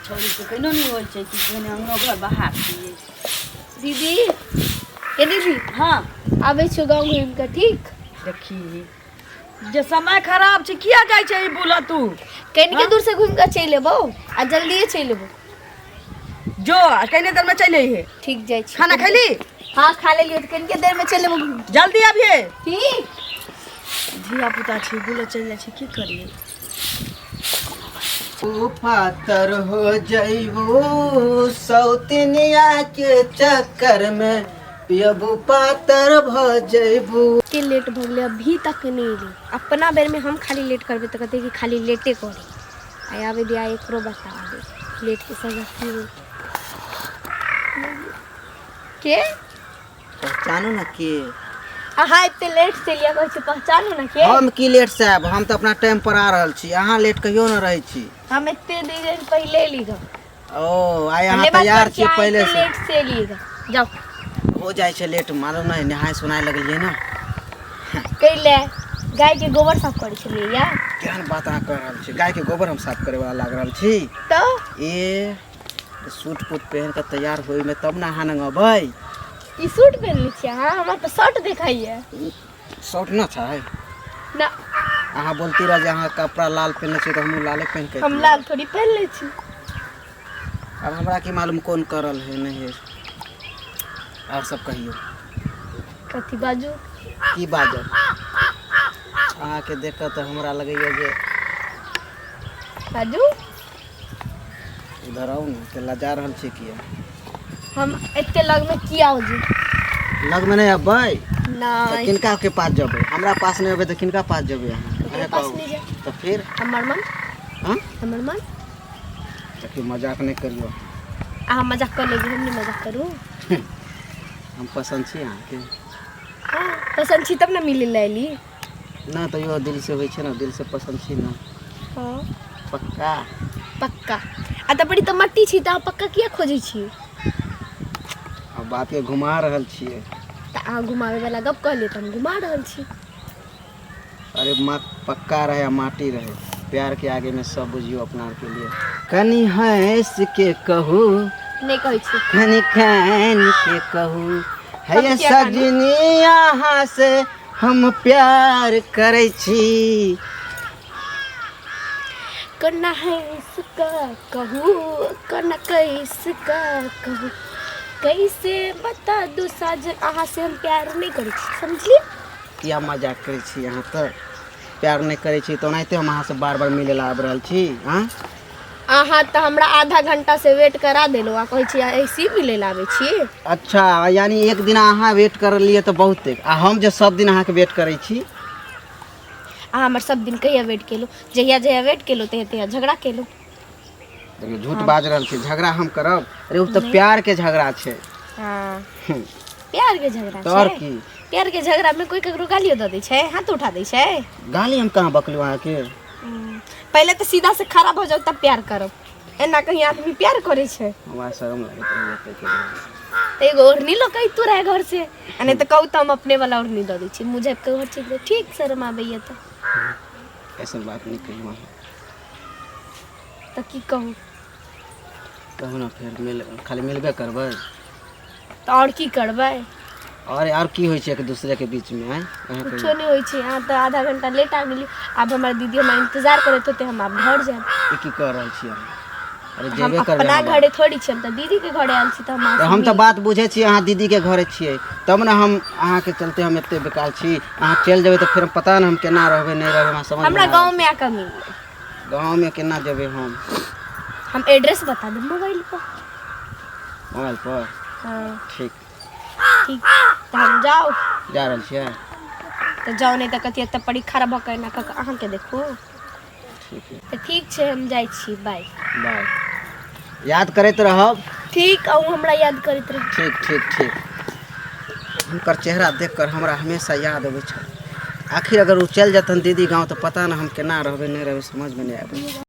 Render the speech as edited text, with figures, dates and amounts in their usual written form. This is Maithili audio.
छौड़ीके केनो नहि होइ छै कि पहिने अङ्गनो घर बाहर छियै। दीदी, ए दीदी। हँ। आबै छियौ गाँव घुमि कऽ, ठीक? देखी जे समय खराब छै, किया जाइ छै ई बुलऽ तू? कनिके दूर से घुमि कऽ चलि एबौ आ जल्दिए चलि एबौ। जो आ कने देर में चलि अइहे। ठीक, जाइ छी। खाना खैली? हाँ, खा लेलियै, तऽ कनिके देर में चलि एबौ घुमि। जल्दी अबिहे। ठीक। धिया पुता छै, बुलऽ चलि जाइ छै, की करियै? ओ पातर हो जइबू सौतनिया के चक्कर में, पियबू पातर भ जइबू। के लेट भऽ गेलै, अभी तक नहि एलै। अपना बेरमे हम खाली लेट करबै तऽ कहतै कि खाली लेटे करी। आइ आबै दिया, एकरो बता दे लेटके सजा की होइ के। पहचानू ने के। अहाँ एते लेट से लिया, कहै छी पहचानू ने के। हम की लेट से आयब? हम तऽ अपना टाइम पर आ रहल छी, अहाँ लेट कहियो न रहै छी। हम एते दिन पहिले एली ग। ओ आइ अहाँ हमरे बात तैयार करै छी अहाँ पहिले एते से? लेट से एली ग, जाउ। हो जाइ छै लेट, मालूम नहि नहाय सुनाय लगलियै ने। कैले गाय के गोबर साफ करै छलियै या। केहन बात अहाँ कह रहल छी? गाय के गोबर हम साफ करे वाला लाग रहल छी? तऽ ए सूट पुट पहिन कऽ तैयार होय में तब ने अहाँ लग अबै। ई सूट पहिनले छियै अहाँ? हमरा तऽ शर्ट देखाइए। शर्ट न छै। ना। अहाँ बोलती रह जे अहाँ कपड़ा लाल पहिनले छी तऽ हमहूँ लाले पहिन के हम अइतियै। लाल थोड़ी पहिनले छी। आब हमरा की मालूम कोन करल है, नहीं है। और सब कहियौ। कथी बाजू? की बाजब, अहाँके देख कऽ तऽ हमरा लगैए जे बाजू। इधर आउ ने, के लजा रहल छी किया? हम एते लग में किया हो जी? लगमे नहि अबै तऽ नहीं। किनका के पास जेबै? हमरा पास नहि अबै तऽ किनका पास जेबै अहाँ? ककरो अहेँ पास कहू। नहि जायब। तऽ फिर हमर मन। हाँ? हमर मन। देखियौ, मजाक नहि करियौ। अहाँ मजाक कऽ लेबै, हम नहि मजाक करू। हम पसन्द छी अहाँके? हाँ, पसन्द छी तब ने मिलै लए एली। नहि तैयो दिल से होइ छै ने, दिल से पसन्द छी ने? हाँ। पक्का? पक्का। आ तऽ बड़ी तऽ मट्टी छी, तऽ अहाँ पक्का किया खोजै छी? आ बातके घुमा रहल छियै। तऽ अहाँ घुमाबै वाला गप कहलियै तऽ हम घुमा रहल छी। अरे माँ, पक्का रहे आ माटी रहे, प्यार के आगे में सब बुझियो अपना आर के लिए। कनी हंस के कहू। नहि कहै छी। कनी कान के कहू हम हे किया कानू? सजनी, अहाँ से हम प्यार करै छी। कोना हंस का कहू, कोना कैस का कहू, कैसे बता दू साजन, अहाँ से हम प्यार नहि करै छी, समझलियै? किया मजाक करै छी अहाँ? तऽ प्यार नहि करै छी तऽ ओनाहिते हम अहाँसँ बार बार मिलै लए आबि रहल छी। आँ अहाँ तऽ हमरा आधा घंटा से वेट करा देलहुँ आ कहै छी ऐसी मिलै लए आबै छी। अच्छा, यानी एक दिन अहाँ वेट करलियै तऽ बहुत, आ हम जे सब दिन अहाँके वेट करै छी? अहाँ हमर सब दिन कहिया वेट केलहुँ? जहिया जहिया वेट केलहुँ तहिया तहिया झगड़ा केलहुँ। देखियौ, झूठ बाज रहल छी। झगड़ा हम करब? अरे ओ तऽ प्यार के झगड़ा छै। हाँ, प्यार के झगड़ा तऽ आओर छै। की? प्यार के झगड़ा में कोई ककरो गालियो दऽ दै छै, हाथ उठा दै छै? गाली हम कहाँ बकलू अहाँके? पहिले तऽ सीधा से खड़ा भऽ जाउ तब प्यार करब। एना कहीं आदमी प्यार करै छै? हमरा शरम लागैत रहैए ताहिके लेल। तऽ एगो ओढ़नी लऽ कऽ अइतू रहै घर से, आ नहि तऽ कहू तऽ हम अपने वाला ओढ़नी दऽ दै छी, मुँह झाँपि कऽ घर चलि जाउ। ठीक, शरम आबैए तऽ? ऐसन बात नहि कहियौ अहाँ। तऽ की कहू? कहू ने फेर, मिल खाली मिलबे करबै? तऽ आओर की करबै? आओर आओर की होइ छै एक दूसरे के बीच में? आँय, अहाँ कुछो कहियौ। नहि होइ छै। अहाँ तऽ आधा घंटा लेट आ गेली, आब हमर दीदी हमरा इंतजार करैत होते। हम आब घर जायब। ई की कह रहल छी अहाँ? अरे हम जेबे करबै अपना हम। घरे थोड़ी छी, हम तऽ दीदी के घरे आयल छी, तऽ हम अहाँ तऽ से हम तऽ मिल बात बुझै छी, अहाँ दीदीके घरे छियै तब ने हम अहाँके चलते हम एते बेकार छी। अहाँ चलि जेबै तऽ फेर हम पता नहि हम केना रहबै, नहि रहबै, हमरा समझमे हमरा नहि आबै गाँव में आके मिल छै। गाँवमे केना जेबै हम? हम एड्रेस बता देब मोबाइल पर। मोबाइल पर? हाँ। ठीक। ठीक, तऽ हम जाउ? जा रहल छियै। तऽ जाउ, नहि तऽ कथी एतऽ पड़ी खड़ा भऽ कऽ एना कऽ कऽ अहाँके देखू। ठीक है। तऽ ठीक छै, हम जाइ छी, बाय। बाय, याद करैत रहब। ठीक, अहूँ हमरा याद करैत रहब। ठीक ठीक ठीक। हुनकर चेहरा देख कर हमरा हमेशा याद अबै छल। आखिर अगर ओ चलि जेतन दीदी गाँव तऽ पता नहि हम केना रहबै, नहि रहबै, समझमे नहि आबै।